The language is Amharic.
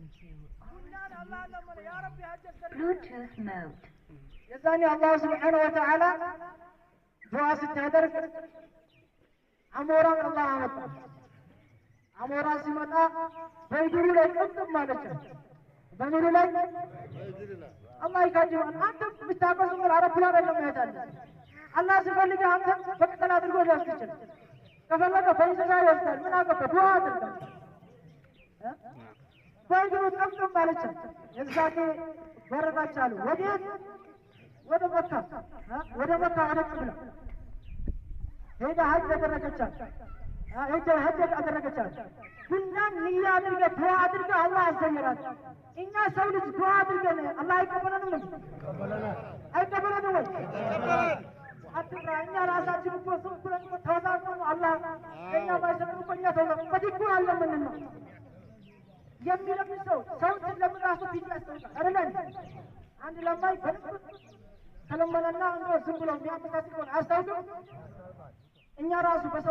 ቡናን አላህ ለመነ፣ ያ ረቢ ሀጅ አስደርግ። Bluetooth mode. የዛኔ አላሁ ስብሓነ ወተዓላ ዱዓ ስታደርግ አሞራን አላህ አመጣ። አሞራ ሲመጣ በእግሩ ላይ ቅጥም አለች። በምኑ ላይ? አላህ ይካድማል። አንተ የምታውቀው ዝም ብለህ አውሮፕላን አይደለም መሄድ አለ። አላህ ሲፈልግህ አንተ በቅጠል አድርጎ ሊወስድ ይችላል። ከፈለገ በእንስሳ ይወስዳል። ምን አገባ? ዱዓ አድርጋ በእግሩ ጥምጥም አለች። የዛኔ በረራች አሉ። ወዴት? ወደ መካ፣ ወደ መካ፣ ወደ ቅብላ ሄዳ ሀጅ አደረገቻት። ሄጃ ሀጅ አደረገቻት። ቡናን ንያ አድርገህ ዱዓ አድርገህ አላህ አዘየራት። እኛ ሰው ልጅ ዱዓ አድርገን አላህ አይቀበለንም እንዴ? አይቀበለንም ወይ? አትፍራ። እኛ ራሳችን እኮ ዝም ብለን እኮ ተወዛግበን ነው። አላህ ለእኛ ባይሰጥም እኮ እኛ ተወዛግበን በዲኩ አለምንን ነው የሚለምን ሰው። ሰውን ስለምን ራሱ ፊት ያስታውቃል አይደለ? አንድ ለማኝ በደንብ ከለመነና እንደው ዝም ብሎ የሚያመሳስል ከሆነ አያስታውቅም? እኛ ራሱ በሰው